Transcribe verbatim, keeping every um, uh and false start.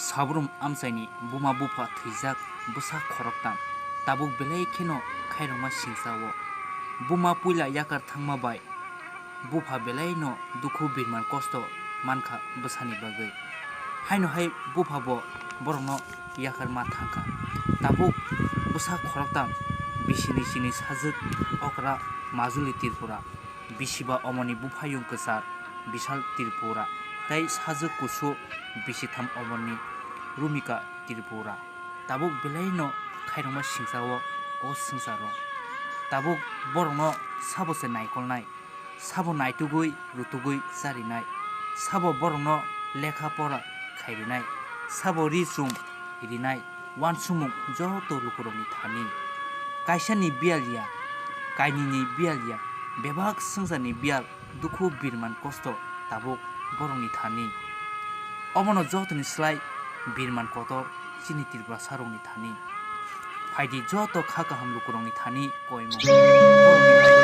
Sabrum amchaini buma bupha thwijak bwsa khoroktham, tabuk belai kheno khairokma singsa-o. Buma puila yakar thangma bai bupha belaino dukhu birman kosto mankha bwsani bagwi. Haino hai bupha bo borokno yakar ma thangkha. Tabuk bwsa khoroktham, bisini chini sajwk okra Majuli Tripura, bisiba omoni buphayung kwchar Bishal Tripura, tei sajwk kusu bisitham omoni Rumika Tripura. Tabuk belaino khairokma singsa-o o swngcharo. Tabuk borokno sabo se naikolnai, sabo naitugwi rutugwi charinai, sabo borokno lekha pora khairinai, sabo ri chum rinai, uansukmung joto lukurokni thani. Kaisani biyal ya, kainwini biyal ya, bebak swngcharni biyal, dukhu birman kosto tabuk borokni thani. Omono jotoni slai birman kotor chini Tiprasarokni thani. Phaidi joto kha kaham lukurokni thani koimung.